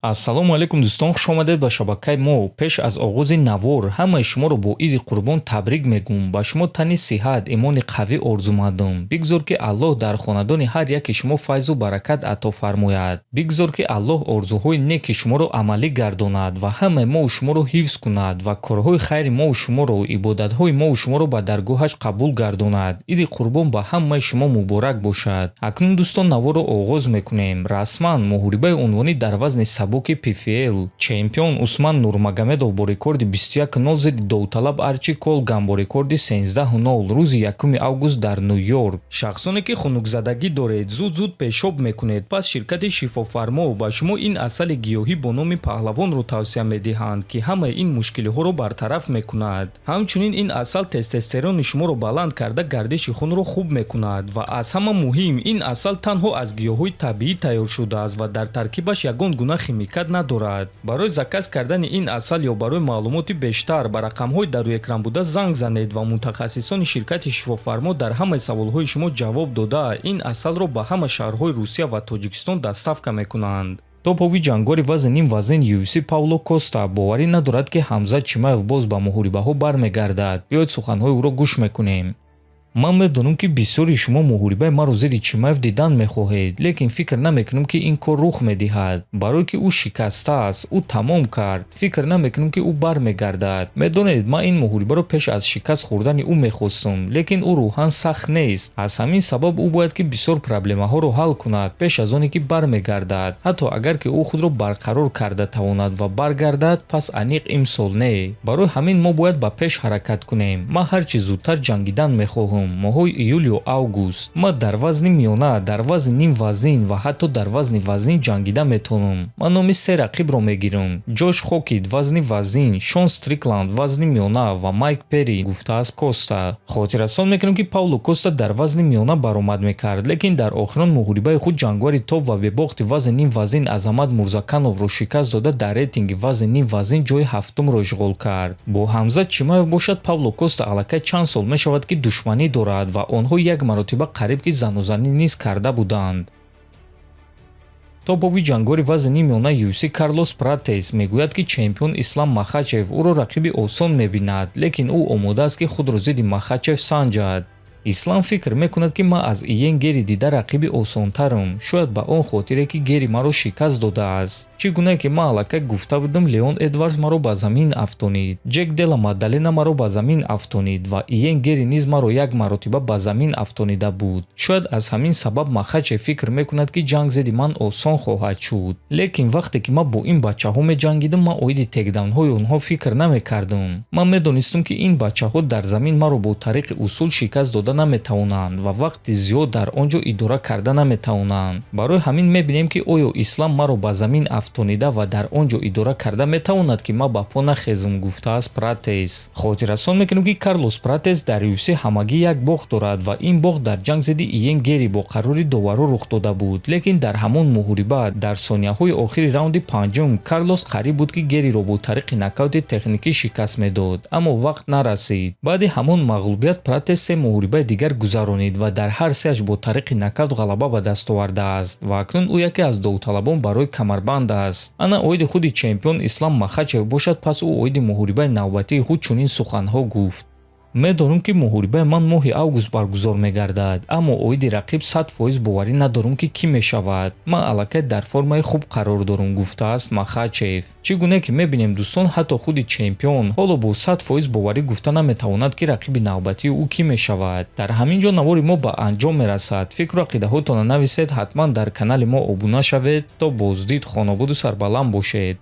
Ассалому алайкум, дӯстон, хушомадед ба шабакаи мо. Пеш аз оғози навор ҳамаи шуморо бо Иди Қурбон табрик мегӯм. Ба шумо тани сиҳат, имони қавӣ орзумандам. Бигзор, ки Аллоҳ дар хонадони ҳар яки шумо файзу баракат ато фармояд. Бигзор, ки Аллоҳ орзуҳои неки шуморо амалӣ гардонад ва ҳамаи мову шуморо ҳифз кунад ва корҳои хайри мову шуморо, ибодатҳои мову шуморо ба даргоҳаш қабул гардонад. Иди Қурбон ба ҳамаи шумо муборак бошад. Акнун, дӯстон, наворро оғоз мекунем. Расман муҳорибаи унвонӣ дар вазни сабуки PFL: чемпион Усман Нурмагомедов бо рекорди 21-0 зидди довталаб Арчи Колган бо рекорди 13-0 рӯзи 1 август дар Ню-Йорк. Шахсоне ки хунукзадагӣ доред, зуд-зуд пешоб мекунед, пас ширкати Шифофармо ба шумо ин асали гиёҳӣ бо номи Паҳлавонро тавсия медиҳанд, ки ҳамаи ин мушкилиҳоро бартараф мекунад. Ҳамчунин ин асал тестостерони шуморо баланд карда, гардиши хунро хуб мекунад ва аз ҳама муҳим, ин асал танҳо аз гиёҳҳои табиӣ тайёр шудааст ва дар таркибаш ягон гуна химикат надорад. Барои заказ кардани ин асал ё барои маълумоти бештар ба рақамҳои дар рӯи экран буда занг занед ва мутахассисони ширкати Шифофармо дар ҳамаи саволҳои шумо ҷавоб дода, ин асалро ба ҳама шаҳрҳои Русия ва Тоҷикистон доставка мекунанд. Топови ҷангори вазни нимвазнин UFC Пауло Коста боварӣ надорад, ки Ҳамзат Чимаев боз ба муҳорибаҳо бармегардад. Биёед, суханҳои ӯро гӯш мекунем. Ман медонам, ки бисёри шумо муҳорибаи маро зидди Чимаев дидан мехоҳед, лекин фикр намекунам, ки ин кор рух медиҳад, барое ки ӯ шикастааст, ӯ тамом кард. Фикр намекунам, ки ӯ бармегардад. Медонед, ман ин муҳорибаро пеш аз шикаст хӯрдани ӯ мехостум, лекин ӯ рӯҳан сахт нест. Аз ҳамин сабаб ӯ бояд ки бисёр проблемаҳоро ҳал кунад пеш аз оне ки бармегардад. Ҳатто агар ки ӯ худро барқарор карда тавонад ва баргардад, пас аниқ имсол не. Барои ҳамин мо бояд ба пеш ҳаракат кунем. Ман ҳарчи зудтар ҷангидан мехоҳам, моҳҳои июл ё август. Ман дар вазни миёна, дар вазни нимвазнин ва ҳатто дар вазни вазнин ҷангида метавонам. Ман номи се рақибро мегирам: Ҷош Хокит, вазни вазнин, Шон Стрикланд, вазни миёна, ва Майк Перри, гуфтааст Коста. Хотиррасон мекунем, ки Пауло Коста дар вазни миёна баромад мекард, лекин дар охирон муҳорибаи худ ҷанговари топ ва бебохти вазни нимвазнин Азамат Мурзакановро шикаст дода, дар рейтинги вазни нимвазнин ҷои ҳафтумро ишғол кард. Бо Ҳамзат Чимаев бошад, Павло Коста аллакай чанд сол мешавад, ки душманӣ дорад ва онҳо як маротиба қариб ки занозанӣ низ карда буданд. Топови ҷангори вазни миёна UFC Карлос Пратес мегӯяд, ки чемпион Ислам Махачев ӯро рақиби осон мебинад, лекин ӯ омода аст, ки худро зидди Махачев санҷад. Ислам фикр мекунад, ки ман аз Иен Гери дида рақиби осонтарам, шояд ба он хотире, ки Гери маро шикаст додааст. Чӣ гуна ки ман аллакай гуфта будам, Леон Эдвардс маро ба замин афтонид, Ҷек Дела Маддалена маро ба замин афтонид ва Иен Гери низ маро як маротиба ба замин афтонида буд. Шояд аз ҳамин сабаб Махачев фикр мекунад, ки ҷанг зидди ман осон хоҳад шуд. Лекин вақте ки ман бо ин бачаҳо меҷангидам, ман оиди тейкдаунҳои онҳо фикр намекардам. Ман медонистам, ки ин бачаҳо дар замин маро бо тариқи усул шикаст дода наметавонанд ва вақти зиёд дар он ҷо идора карда наметавонанд. Барои ҳамин мебинем, ки оё Ислам маро ба замин афтонида ва дар он ҷо идора карда метавонад, ки ман ба по нахезам, гуфтааст Пратес. Хотиррасон мекунем, ки Карлос Пратес дар UFC ҳамагӣ як бохт дорад ва ин бохт дар ҷанг зидди Иен Гери бо қарори доварӣ рух дода буд. Лекин дар ҳамон муҳориба дар сонияҳои охири раунди панҷум Карлос қариб буд, ки Гериро бо тариқи нокаути техникӣ шикаст медод, аммо вақт нарасид. Баъди ҳамон мағлубият Пратес се муҳорибаи дигар гузаронид ва дар ҳар сеаш бо тариқи нокаут ғалаба ба даст овардааст ва акнун ӯ яке аз довталабон барои камарбанд аст. Ана оиди худи чемпион Ислам Махачев бошад, пас ӯ оиди муҳорибаи навбатии худ чунин суханҳо гуфт: Медонам, ки муҳорибаи ман моҳи август баргузор мегардад, аммо оиди рақиб 100% боварӣ надорам, ки кӣ мешавад. Ман аллакай дар формаи хуб қарор дорам, гуфтааст Махачев. Чӣ гуна ки мебинем, дӯстон, ҳатто худи чемпион ҳоло бо 100% боварӣ гуфта наметавонад, ки рақиби навбатии ӯ кӣ мешавад. Дар ҳамин ҷо навори мо ба анҷом мерасад. Фикру ақидаҳотонро нависед, ҳатман дар канали мо обуна шавед. То боздид, хонободу сарбаланд бошед.